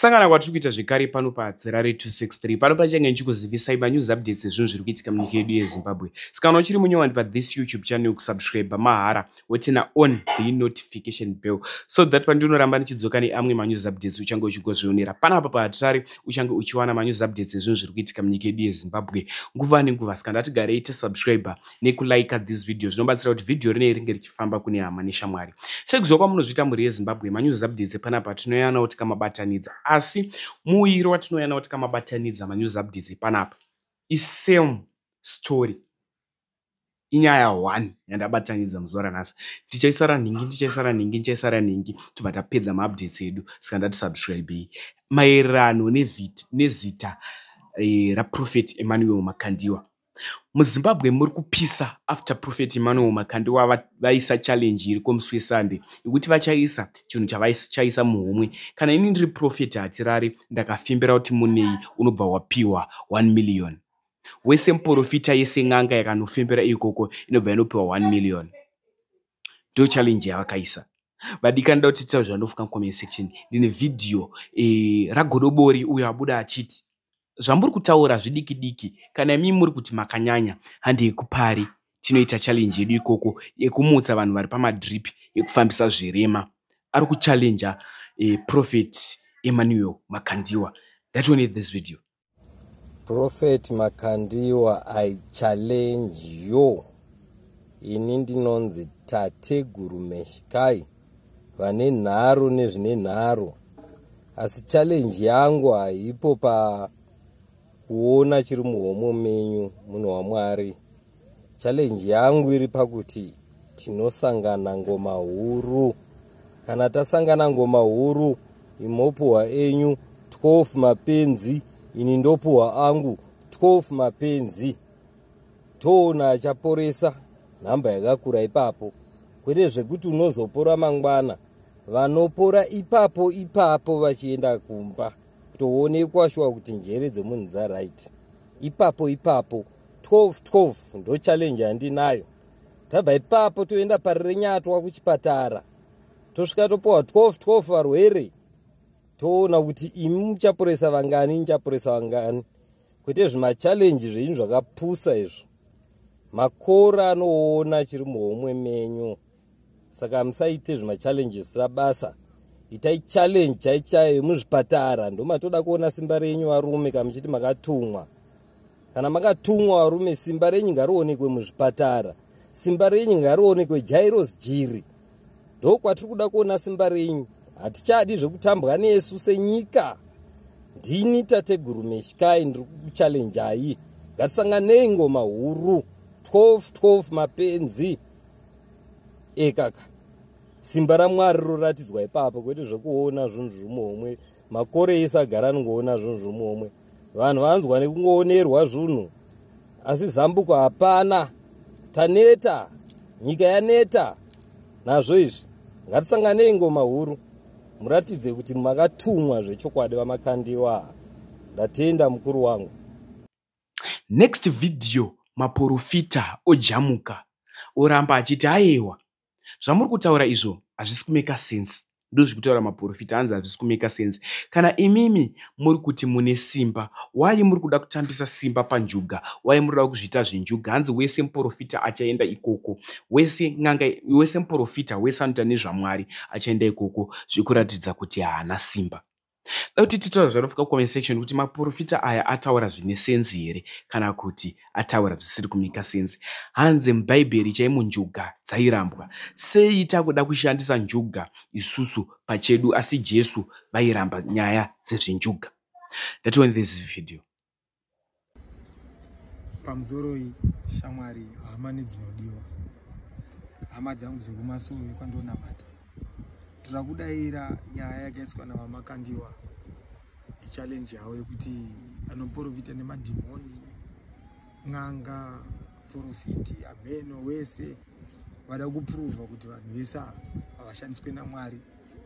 Kusangana kwatiri kuita zvekare pano paHatirare 263. Pano pachange ndichikuzivisai manews updates ezvinhu zviri kuitika munyika yedu yeZimbabwe. Saka kana uchiri munyowani pathis YouTube channel, kusubscribe mahara, woturn on the notification bell so that pandinoramba ndichidzoka neamwe manews updates, uchange uchingozvionera panapa paHatirare. Uchange uchiwana manews updates ezvinhu zviri kuitika munyika yedu yeZimbabwe nguva nenguva. Saka ndatigarei tasubscribe nekulike this video. Zvinobatsira kuti vhidhiyo rinei ringe richifamba kune hama neshamwari. Sekuziva kwamunozviita, mhuri yeZimbabwe, manews updates epanapa tinoyanawo tikamabatanidza, asi muuyiro watinoyanawo tikamabatanidza manews updates epanapa isame story, inyaya 1 yandabatanidza muzuva ranhasi. Ndichaisa ranhingi, ndichaisa ranhingi, ndichaisa ranhingi, tobva tapedza maupdates edu. Saka ndatisubscribei. Maererano nezita raProphet Emmanuel Makandiwa, muZimbabwe muri kupisa after Prophet Emmanuel Makandiwa vaisa challenge iri kwomusi weSunday yekuti vachaisa chinhu chavachaisa muhomwe. Kana ini ndiri Prophet Hatirare, ndakafimbira kuti munei, unobva wapiwa 1 million. Wese muprofita, yese n'anga yakanofembera ikoko inobva yanopiwa 1 million. Ndo challenge yavakaisa. Vadikani, da kuti titaure zvandinofunga mucomment section. Ndine vhidhiyo raGodobori uyo abuda achiti zvamuri kutaura zvidiki diki. Kana imi muri kuti makanyanya, handei kupari tinoita challenge yedu ikoko yekumutsa vanhu vari pamadrip, yekufambisa zvirema. Ari kuchallenja Prophet Emmanuel Makandiwa. Ngatione this video. Prophet Makandiwa, I challenge you. Ini ndinonzi Tateguru Meshkai, vane nharo nezvine nharo, asi challenge yangu haipo pakuona chiri muhomwe menyu, munhu waMwari. Challenge yangu iri pakuti tinosangana ngoma huru. Kana tasangana ngoma huru, imopuhwa enyu 12 mapenzi, ini ndopuhwa angu 12 mapenzi, toona achaporesa nhamba yakakura ipapo. Kwete zvekuti unozopora mangwana. Vanopora ipapo ipapo vachienda kumba, kutoonekwa shuwa kuti njere dzemunhu dzaright ipapo ipapo. 12 12 ndo challenge yandinayo. Tabva ipapo toenda Parirenyatwa kuchipatara, tosvika topiwa 12 12 varwere, toona kuti imi muchaporesa vangani, muchaporesa vangani. Kwete zvimachallenge zvenyu zvakapusa izvo. Makora anoona chiri muhomwe menyu, saka musaite zvimachallenge zvisina basa. Itai challenge chaichaiyo yemuzvipatara. Ndomatoda kuona simba renyu, varume. Kana muchiti makatumwa, kana makatumwa, varume, simba renyu ngarionekwe muzvipatara, simba renyu ngarionekwe Jairos Jiri. Ndokwatiri kuda kuona simba renyu. Hatichadi zvekutambwa nesu senyika. Ndini Tateguru Meshkai, ndiri kukuchallenjai. Ngatisanganei ngoma huru, 12 12 mapenzi ekaka. Simba raMwari roratidzwa ipapo, kwete zvekuona zvinhu zviri muhomwe. Makore ese agara anongoona zvinhu zviri muhomwe. Vanhu vanzwa nekungoonerwa zvinhu, asi zambuko hapana. Taneta, nyika yaneta nazvo izvi. Ngatisanganei ngoma huru, muratidze kuti makatumwa zvechokwadi, vaMakandiwa. Ndatenda, mukuru wangu. Next video, maprofita ojamuka, oramba achiti aiwa, zvamuri kutaura izvo hazvisi kumake sense. Ndozvikutaura maprofita, hanzi hazvisi kumake sense. Kana imimi muri kuti mune simba, wai muri kuda kutambisa simba panjuga? Wai muri kuda kuzviita zvenjuga? Hanzi wese muprofita achaenda ikoko, wese n'anga, wese muprofita, wese anoita nezvaMwari achaenda ikoko, zvikuratidza kuti haana simba. Da kuti titaura zvanofika kucomment section kuti maprofita aya ataura zvine sense here kana kuti ataura zvisiri kumake sense. Hanzi mubhaibheri chaimo njuga dzairambwa. Sei takuda kushandisa njuga isusu pachedu, asi Jesu vairamba nyaya dzezvenjuga? Ndatione this video. Pamusoroi, shamwari, hama nedzinodiwa, hama dzangu dzekumasowe kwandonamata. Toda kudayira nyaya yakaiswa navaMakandiwa, ichallenge yavo yekuti anoprofita nemadhimoni, n'anga, profiti, ameno wese vada kuprova kuti vanhu vese ava havashandiswe naMwari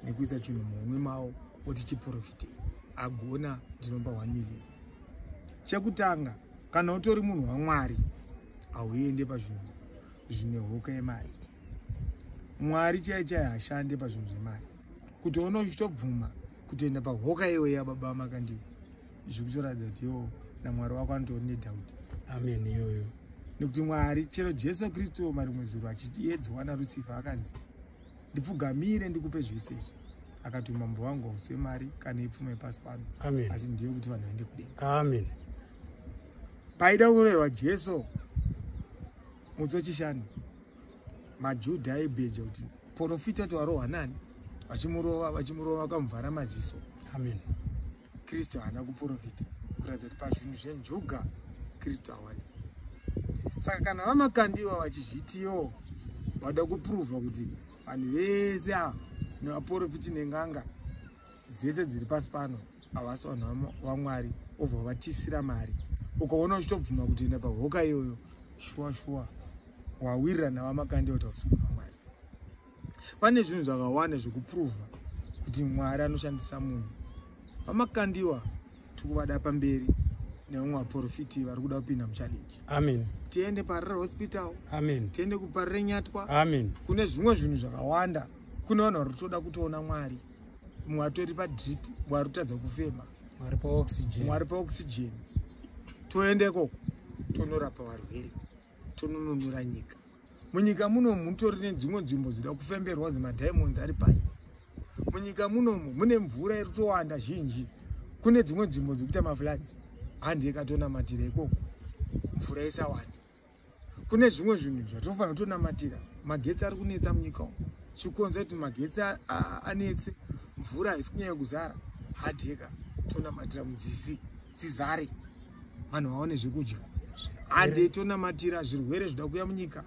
nekuisa chinhu muhomwe mavo oti chiprofite. Agona, ndinomba 1 million. Chekutanga, kana utori munhu waMwari, hauende pazvinhu zvine hoka yemari. Mwari chai chai hashande pazvinhu zvemari. Kuti one uchitobvuma kuti Kutoenda pahoka iyoyo yababa Makandiwa zvikutoratidza kuti iwo naMwari wako anotori nedoubt. Amen iyoyo. Nekuti Mwari, chero Jesu Kristu marimwe zuro achiedzwa naLucifer, akanzi, "Ndipfugamire, ndikupe zvese izvi." Akati, "Umambo wangu hausi wemari kana ipfuma yepasi pano." Amen. Asi ndiyo kuti vanhu vaende kudenga. Amen. Paida kurerwa Jesu musi wechishanu, maJudha aibheja kuti, "Profita kuti warohwa nani?" Vachimurova, vachimurova, vakamuvhara maziso. Amen. Kristu haana kuprofita, kuratidza kuti pazvinhu zvenjuga Kristu hawani. Saka kana vaMakandiwa vachizvitiyo vada kuprova kuti vanhu vese ava nevaprofiti nenganga dzese dziri pasi pano havasi vanhu vaMwari, obva vatisira mari. Ukaona uchitobvuma kutoenda pahoka iyoyo, shuwa shuwa wawirira navaMakandiwa kuti hausi munhu waMwari. Pane zvinhu zvakawanda zvekuprova kuti Mwari anoshandisa munhu. VaMakandiwa tikuvada pamberi nevamwe vaprofiti vari kuda kupinda muchallenge. Amen. Tiende Parare Hospital. Amen. Tiende kuParare Nyatwa. Amen. Kune zvimwe zvinhu zvakawanda. Kune vanhu vari kutoda kutoona Mwari, mumwe atori padrip, mumwe ari kutadza kufema. Mwari paoxygen. Mwari paoxygen. Toende ikoko, tonorapa varwere, tononunura nyika. Munyika munomu mutori nedzimwe nzvimbo dzida kufemberwa, dzimadiamonds ari pai. Munyika munomu mune mvura iri kutowanda zhinji. Kune dzimwe nzvimbo dzekuita mafloods, handi ikatonamatira ikoko mvura isawanda. Kune zvimwe zvinhu zvatofanira kutonamatira. Magetsi ari kunetsa munyika umu. Chikonzero kuti magetsi anetse, mvura haisi kunyanya kuzara, hadheka tonamatira mudzisi dzizare, vanhu vaone zvekudya. Hande tonamatira zvirwere zvida kuuya munyika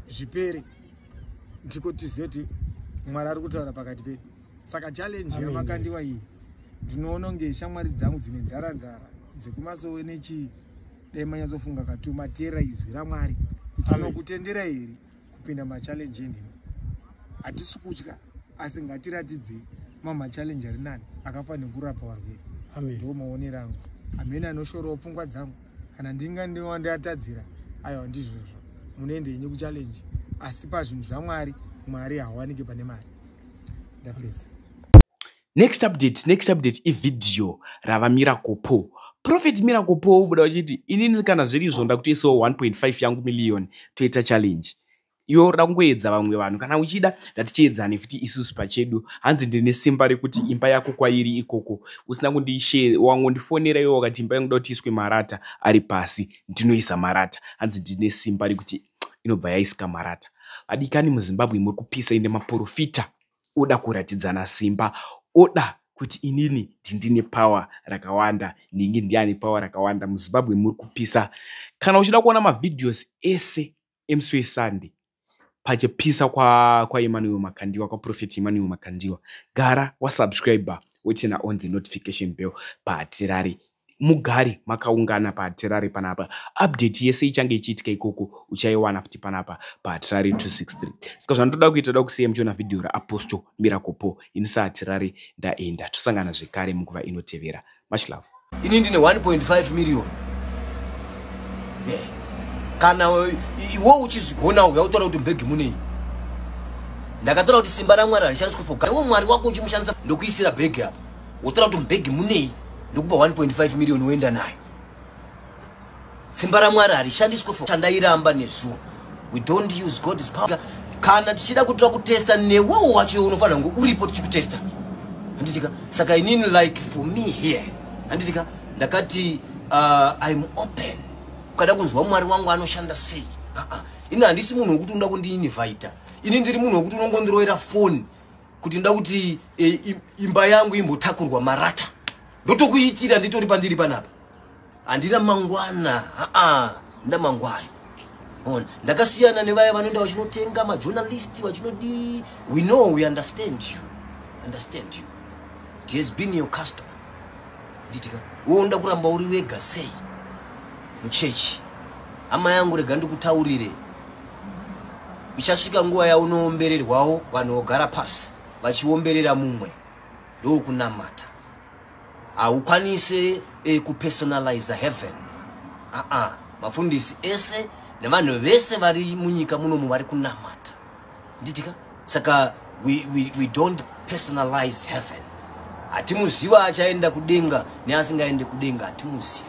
zvipere. Ndiko tizive kuti Mwari ari kutaura pakati pedu. Saka challenge yaMakandiwa iyi, ndinoona kunge shamwari dzangu dzine nzara nzara dzekumasowe nechii, dai manyatsofunga katuma teera izwi raMwari kuti unokutendera here kupinda machallenge enhema. Hatisi kutya, asi ngatiratidzei mamachallenge ari nani akafanira kurapa varwere. Amen. Ndo maonero angu. Hamene anoshorawo pfungwa dzangu kana ndinga ndiwandiyatadzira. Aiwa, ndizvozvo, munoende henyu kuchallenge, asi pazvinhu zvaMwari, Mwari hawaniki pane mari. Ndapedza. Next update, next update ivhidhiyo ravaMiracle Paul. Prophet Miracle Paul ubuda uchiti, "Inini kana zviri izvo, ndakutoisawo 1.5 yangu million, toita challenge." Iwe urida kungoedza vamwe vanhu. Kana uchida, ngatichiedzane futi isusu pachedu. Hanzi, "Ndine simba rekuti imba yako kwairi ikoko usina kundishe wangondifonera iwe wakati imba yangu da kuti iswe marata ari pasi, ndinoisa marata." Hanzi, "Ndine simba rekuti inobva yaisika marata." Vadikani, muZimbabwe muri kupisa, ende maprofita oda kuratidzana simba, oda kuti inini ndine power rakawanda, ndingi ndiani power rakawanda. MuZimbabwe muri kupisa. Kana uchida kuona mavideos ese emusi weSunday pachipisa kwaEmmanuel Makandiwa, kwaProphet Emmanuel Makandiwa, gara wasubscribe, woturn on the notification bell paHatirari. Mugare makaungana paHatirari panapa. Update yese ichange ichiitika ikoko uchaiwana futi panapa paHatirari 263. Saka zvandoda kuita, da kusiya muchiona vhidhiyo raApostle Miracle Paul. Ini saHatirari ndaenda, tosangana zvekare munguva inotevera. Much love. Ini ndine 1.5 million. Kana iwe uchizvigona, uya utaura kuti mubhegi munei. Ndakatora kuti simba raMwari harishandiswi for iwe. Mwari wako uchimushandisa, ndokuisira bhegi apa, wotora kuti mubhegi munei, ndokupa 1.5 million, woenda nayo. Simba raMwari harishandiswi for chandairamba nezuro. We don't use God's power. Kana tichida kutora kutesta, newewo wacho unofanira kunge uripo tichikutesta, handitika? Saka inini, like for me here, handitika, ndakati I'm open. Ukada kunzwa Mwari wangu anoshanda sei, ini handisi munhu wekuti unoda kundiinvita. Ini ndiri munhu wekuti unongondirovera foni kuti ndoda kuti imba yangu imbotakurwa marata, ndotokuitira nditori pandiri panapa. Handina mangwana, aa ndina mangwana. Ona, ndakasiyana nevaya vanoenda vachinotenga majournalist vachinodii. We know, we understand you, understand you. It has been your custom, nditika. Iwe unoda kuramba uri wega sei muchechi? Hama yangu, rega ndikutaurire, ichasvika nguva yaunoombererwawo. Vanhu vogara pasi vachiomberera mumwe, ndokunamata. Haukwanise kupersonalize heaven. Aa, mafundisi ese nevanhu vese vari munyika munomu vari kunamata, nditika. Saka we don't personalize heaven. Hatimuziva achaenda kudenga neasingaende kudenga, hatimuzivi.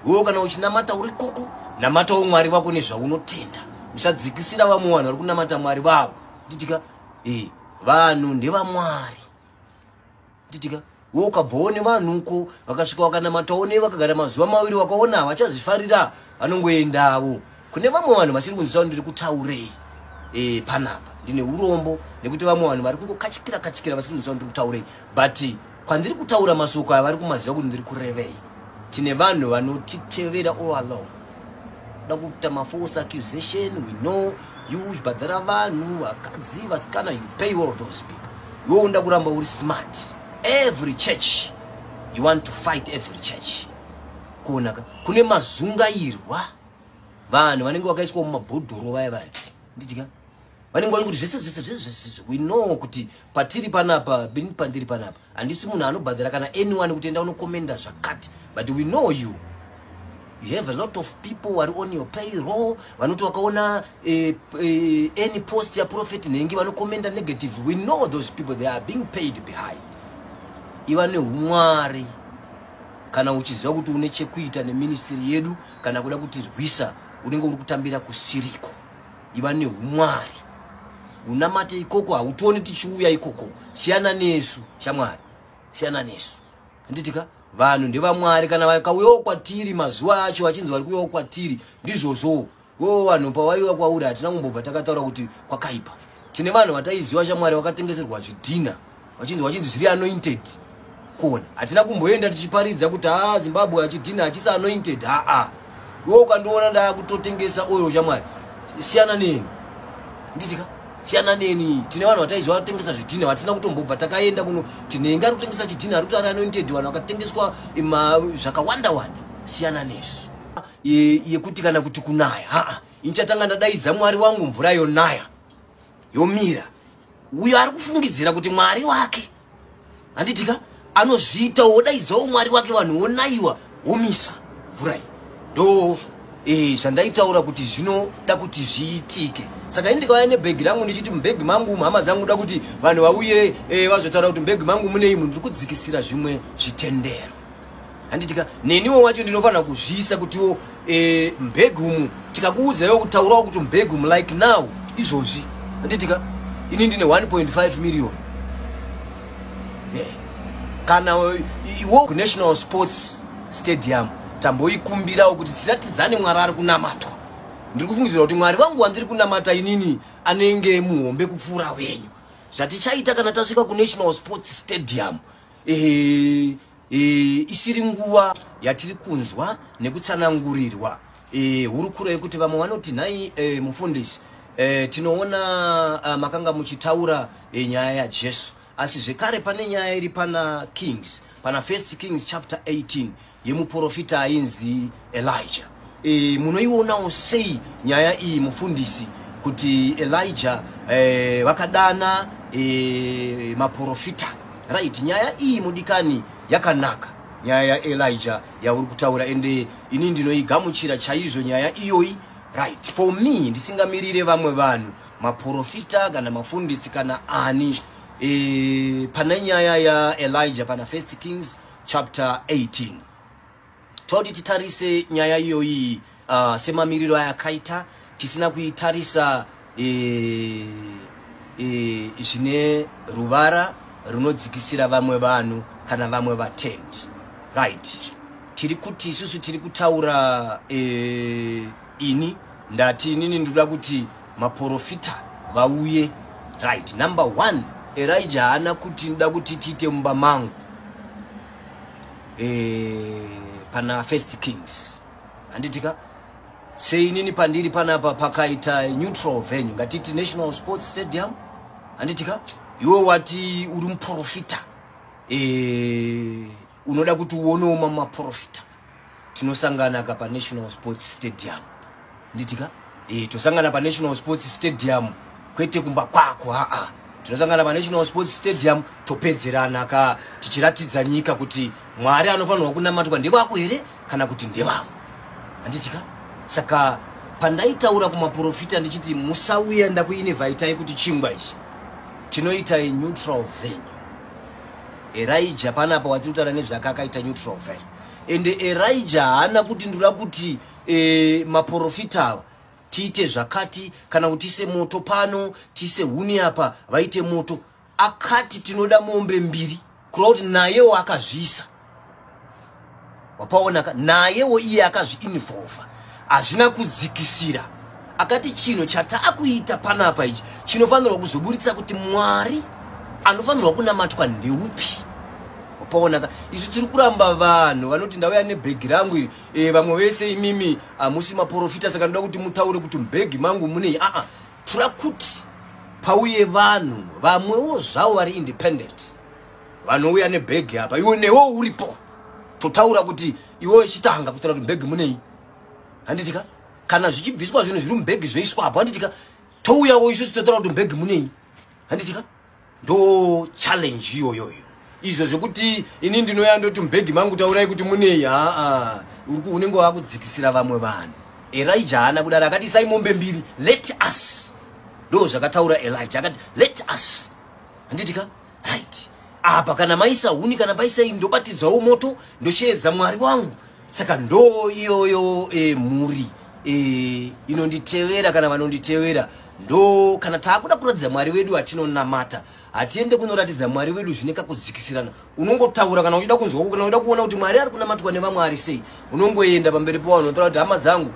Iwewo kana uchinamata uri koko, namatawo Mwari vako nezvaunotenda. Usadzikisira vamwe vanhu vari kunamata Mwari vavo. Nditika vanhu ndevamwari. Nditika iwe ukabvawo nevanhuko vakasvika vakanamatawo ne vakagara mazuva maviri, vakaona havachazifarira, vanongoendawo kune vamwe vanhu vasiri kunzwisa. Ndiri kutaurei panapa? Ndine urombo nekuti vamwe vanhu vari kungokachikira kachikira vasiri kunzwisa ndiri kutaurei, but kwandiri kutaura masoko aya vari kumaziva kuti ndiri kurevei. Tine vanhu vanotitevera all along, da kuita mafalse accusation. We know you uchibhadhara vanhu, vakadzi, vasikana, you pay all those people. Iwe unoda kuramba uri smart. Every church you want to fight, every church. Kuonaka kune mazungairwa, vanhu vanenge vakaiswa mumabhodhoro vaya vaya, nditika vanenge vari kuti zvese zvese zvese zvese. We know kuti patiri panapa, bini pandiri panapa, handisi munhu anobhadhara kana anyone kuti enda unokomenda zvakati, but we know you, you have a lot of people vari on your payroll vanoti vakaona any post yaProphet nhengi vanokomenda negative. We know those people, they are being paid behind. Iva neumwari. Kana uchiziva kuti une chekuita neministry yedu kana kuda kutirwisa, unenge uri kutambira kusiriko. Iva neumwari, unamate ikoko. Hautioni tichiuya ikoko. Siyana nesu, shamwari, siyana nesu. Handitika vanhu ndevamwari. Kana vakauyawo kwatiri mazuva acho vachinzi vari kuuyawo kwatiri, ndizvozvo wo. Vanhu pavaiuya kwauri, hatina kumbobva takataura kuti kwakaipa. Tine vanhu vataiziva, shamwari, vakatengeserwa zvidhina vachinzi zviri anointed. Kona hatina kumboenda tichiparidza kuti ha, Zimbabwe hachidhina hachisi anointed. Haa, iwe ukandiona ndakutotengesa oil, shamwari, siyana neni. Nditika siyana neni. Tine vanhu vataiziva kutengesa zvidhina, vatina kutombobva takaenda kuno tinenge ari kutengesa chidhina, ari kuti ari anointed. Vanhu vakatengeswa zvakawanda wanda. Siyana nesu. Yekuti kana kuti kunaya, haa, inchatanga ndadaidza Mwari wangu, mvura yonaya yomira. Uyo ari kufungidzira kuti Mwari wake, handitika, anozviita, wodaidzawo Mwari wake, vanhu wonayiwa, womisa mvura iyi. Ndo zvandaitaura kuti zvinoda kuti zviitike. Saka ini ndikauya nebhegi rangu ndichiti mubhegi mangu, hama dzangu, da kuti vanhu vauye vazotaura kuti mubhegi mangu mune imu, ndiri kudzikisira zvimwe zvitendero. Handitika neniwo wacho ndinofanira kuzviisa kutiwo mubhegi umu, tikakuudzaiwo kutaurawo kuti mubhegi umu, like now, izvozvi, handitika, ini ndine 1.5 million, yeah. Kana iwo kuNational Sports Stadium tamboikumbirawo kuti tiratidzane Mwari ari kunamatwa. Ndiri kufungidzira kuti Mwari vangu wandiri kunamata inini anenge muhombe kupfuura wenyu. Zvatichaita kana tasvika kuNational Sports Stadium, isiri nguva yatiri kunzwa nekutsanangurirwa hurukuro yekuti vamwe vanoti, "Nhai mufundisi, tinoona makanga muchitaura nyaya yaJesu, asi zvekare pane nyaya iri pana Kings, pana First Kings chapter 18 yemuprofita ainzi Elijah. Munoionawo sei nyaya iyi, mufundisi, kuti Elijah vakadana maprofita?" Right, nyaya iyi, mudikani, yakanaka, nyaya yaElijah yauri kutaura, ende ini ndinoigamuchira chaizvo nyaya iyoyi. Right, for me, ndisingamirire vamwe vanhu, maprofita kana mafundisi kana ani, pana nyaya yaElijah pana First Kings chapter 18, toti titarise nyaya iyoyi semamiriro ayakaita, tisina kuitarisa zvine ruvara runodzikisira vamwe vanhu kana vamwe vatendi. Right, tiri kuti isusu tiri kutaura, ini ndati inini ndinoda kuti maprofita vauye. Right, number one, Elijah haana kuti ndoda kuti tiite mumba mangu pana First Kings, handitika? Seinini pandiri panapa, pakaita neutral venue, ngatiti National Sports Stadium, handitika? Iwe wati uri muprofita, unoda kuti uonewo mamaprofita, tinosangana ka paNational Sports Stadium, nditika? Tosangana paNational Sports Stadium, kwete kumba kwako. Aa, tinosangana paNational Sports Stadium, topedzerana ka, tichiratidza nyika kuti Mwari anofanirwa kunamatwa ndevako here kana kuti ndevavo, handitika? Saka pandaitaura kumaprofita ndichiti musauya, ndakuinvaitai kuti chingwa ichi tinoita neutral venue. Elijah panapa watiri kutaura nezvake akaita neutral value. Ende Elijah haana kuti ndoda kuti maprofita ava tiite zvakati, kana kuti tiise moto pano, tiise huni apa, vaite moto. Akati tinoda mombe mbiri, kureva kuti nayewo akazviisa. Wapaonaka, nayewo iye akazviinvolva, hazvina kudzikisira. Akati chinhu chataakuita panapa ichi chinofanirwa kuzoburitsa kuti Mwari anofanirwa kunamatwa ndeupi. Wapaonaka, isu tiri kuramba vanhu vanoti ndauya nebhegi rangu iri, vamwe vese imimi hamusi maprofita, saka ndoda kuti mutaure kuti mubhegi mangu munei. Aa, tura kuti pauye vanhu vamwewo zvavo vari independent vanouya nebhegi apa, iwe newo uripo, totaura kuti iwe chitanga kutaura kuti mubhegi munei, handitika? Kana zvichibviswa zvinhu zviri mubhegi zvoiswa apo, handitika? Touyawo isusu totaura kuti mubhegi munei, handitika? Ndo challenge iyoyoyo. Izvo zvekuti ini ndinoya ndoti mubhegi mangu taurai kuti munei, aa, unenge wakudzikisira vamwe vanhu. Elijah haana kudaro, akati isai mombe mbiri, let us. Ndo zvakataura Elijah, akati let us, handitika? Right apa kana maisa huni, kana paisai, ndobatidzawo moto, ndosheedza Mwari wangu. Saka ndo iyoyo mhuri inonditevera kana vanonditevera, ndo kana taakuda kuratidza Mwari wedu atinonamata, hatiende kunoratidza Mwari wedu zvine kakudzikisirana. Unongotaura kana uchida kunzwa, kana uchida kuona kuti Mwari ari kunamatwa nevamwe ari sei, unongoenda pamberi pevanhu, unotaura kuti hama dzangu.